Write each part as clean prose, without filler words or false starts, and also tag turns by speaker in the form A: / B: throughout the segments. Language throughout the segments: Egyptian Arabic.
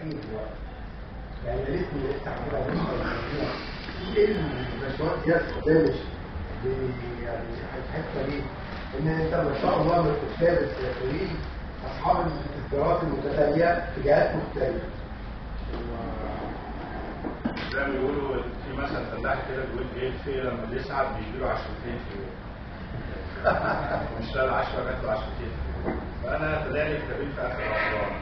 A: ايه دلوقتي؟ يعني يا ريتني لقيت عندنا نسخه ايه الباشمهندس ياسر دامش يعني الحتة دي، ان انت ما شاء الله من الكتاب السياسيين اصحاب الاصدارات المتتالية في جهات مختلفة.
B: زي ما بيقولوا في مثل فلاح كده بيقول ايه، الفئة لما بيسعد بيجي له 10 في اليوم. واشتغل 10 جات له 10 في اليوم. فانا طلع لي كتابين في اخر رمضان.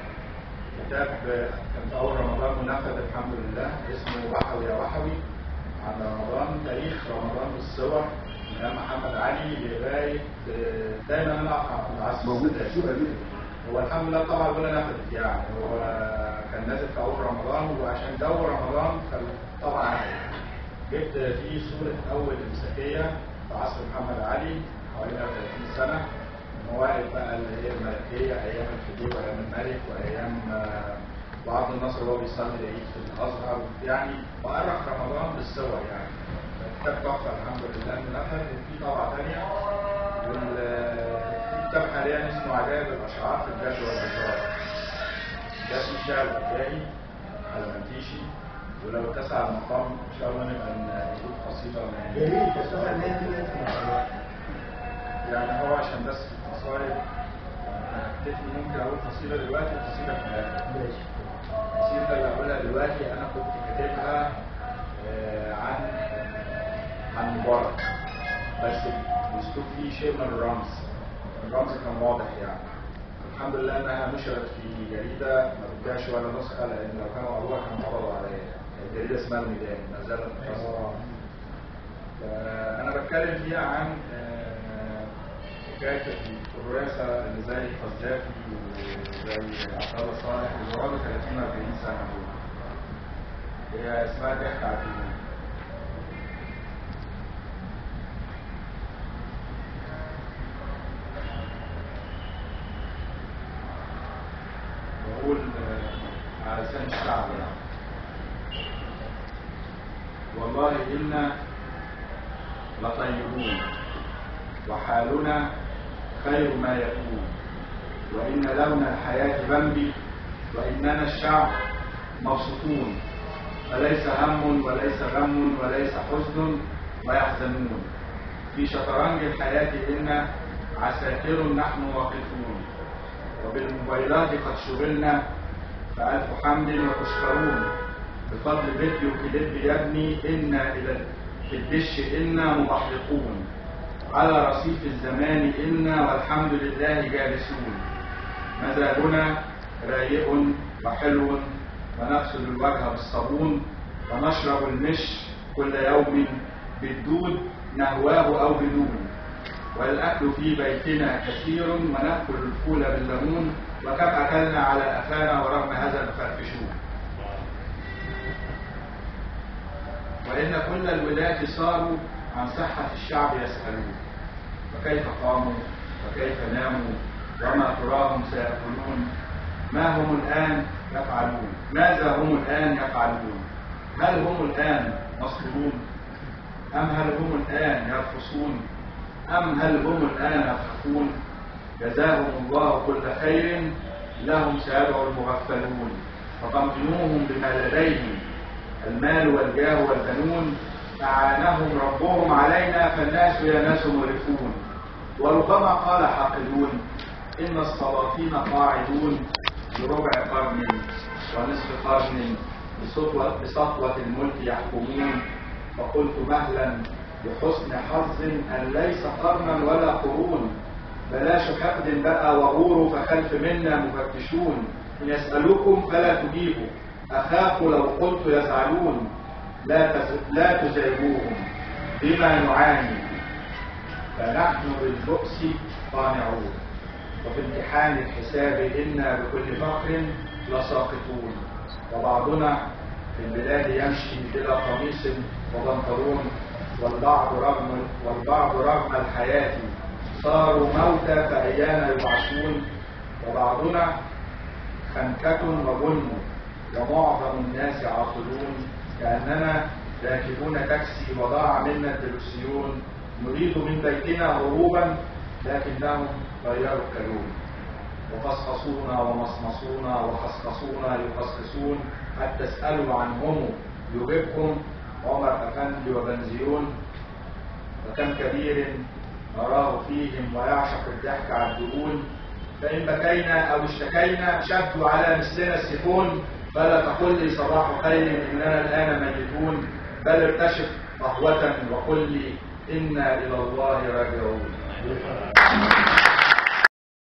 B: كتاب كان في اول رمضان منفذ الحمد لله، اسمه وحوي يا وحوي، عن رمضان، تاريخ رمضان بالصور من ايام محمد علي لغاية دايما انا اقع في العصر
C: موجود في السوق دي.
B: هو الحمد لله طبعا ولا نفذت يعني، هو كان نازل في اول رمضان، وعشان جو رمضان فطبعا جبت فيه صوره اول امساكيه في عصر محمد علي حوالي 30 سنة، مواقف بقى اللي هي الملكية ايام الخديوي وايام الملك وايام وعبد الناصر وهو بيصلي العيد في الازهر، يعني وأرخ رمضان بالصور يعني. الكتاب تحفة الحمد لله انه نفذ. وفي طبعه ثانية، وفي كتاب حاليا اسمه عجائب الاشعار في الجد والهزار، ده في شعر ابداعي على منتيشي، ولو اتسع المقام ان شاء الله نبقى نقول قصيدة من
A: يا ريت. بس انا الناس
B: يعني هو عشان بس القصايد هكتفي، ممكن اقول قصيدة دلوقتي وقصيده في الاخر.
A: ماشي.
B: القصيدة اللي هقولها دلوقتي انا كنت كاتبها عن مبارك، بس الاسلوب فيه شيء من الرمز، الرمز كان واضح يعني. الحمد لله انها نشرت في جريدة ما بتبيعش ولا نسخه، لان لو كانوا قروها كانوا قبضوا عليا. الجريدة اسمها الميدان، ما زالت متصلة. انا بتكلم فيها عن حكاية الرئاسة اللي زي القذافي وزي عبد الله صالح اللي بيقعدوا 30 40 سنة دول. هي اسمها ضحك على الدين. بقول على لسان الشعب يعني، والله إنا لطيبون وحالنا خير ما يكون، وإن لون الحياة بمبي، وإننا الشعب مبسوطون، فليس هم وليس غم وليس حزن ويحزنون، في شطرنج الحياة إنا عساكر نحن واقفون، وبالموبايلات قد شغلنا فألف حمد وتشكرون، بفضل فيديو كليب يا ابني إنا إلى في الدش إنا مبحلقون، على رصيف الزمان إنا والحمد لله جالسون، مزاجنا رايق وحلو، ونغسل الوجه بالصابون، ونشرب المش كل يوم بالدود نهواه أو بدون، والأكل في بيتنا كثير، ونأكل الفول بالليمون، وكم أكلنا على أفانا ورغم هذا نفرفشون. وإن كل الولاة صاروا عن صحة الشعب يسألون، وكيف قاموا وكيف ناموا وما تراهم سيأكلون، ما هم الآن يفعلون، ماذا هم الآن يفعلون، هل هم الآن مصلون أم هل هم الآن يرقصون أم هل هم الآن يضحكون، جزاهم الله كل خير لهم سيدعو المغفلون، فطمئنوهم بما لديهم المال والجاه والبنون، أعانهم ربهم علينا فالناس يا ناس مرفون، وربما قال حاقدون إن السلاطين قاعدون بربع قرن ونصف قرن بسطوة الملك يحكمون، فقلت مهلا بحسن حظ أن ليس قرنا ولا قرون، بلاش حقد بقى وغور فخلف منا مفتشون، إن يسألوكم فلا تجيبوا أخاف لو قلت يزعلون، لا تزعجوهم بما نعاني فنحن بالبؤس قانعون، وفي امتحان الحساب إنا بكل فقر لساقطون، وبعضنا في البلاد يمشي بلا قميص وبنطلون، والبعض رغم الحياة صاروا موتى فأيانا يبعثون، وبعضنا خنكة وبن ومعظم الناس عاطلون، كأننا راكبون تاكسي وضاع منا الدركسيون، نريد من بيتنا هروبا لكنهم غيروا الكلون. وقصقصونا ومصمصونا وخصخصونا يقصقصون، حتى اسألوا عنهم يجيبكم عمر أفندي وبنزيون. وكم كبير أراه فيهم ويعشق الضحك على الدهون، فإن بكينا أو اشتكينا شدوا على مثلنا السيفون. فلا تقل لي صباح خير إننا الآن ميتون، بل ارتشف قهوة وقل لي إنا إلى الله راجعون.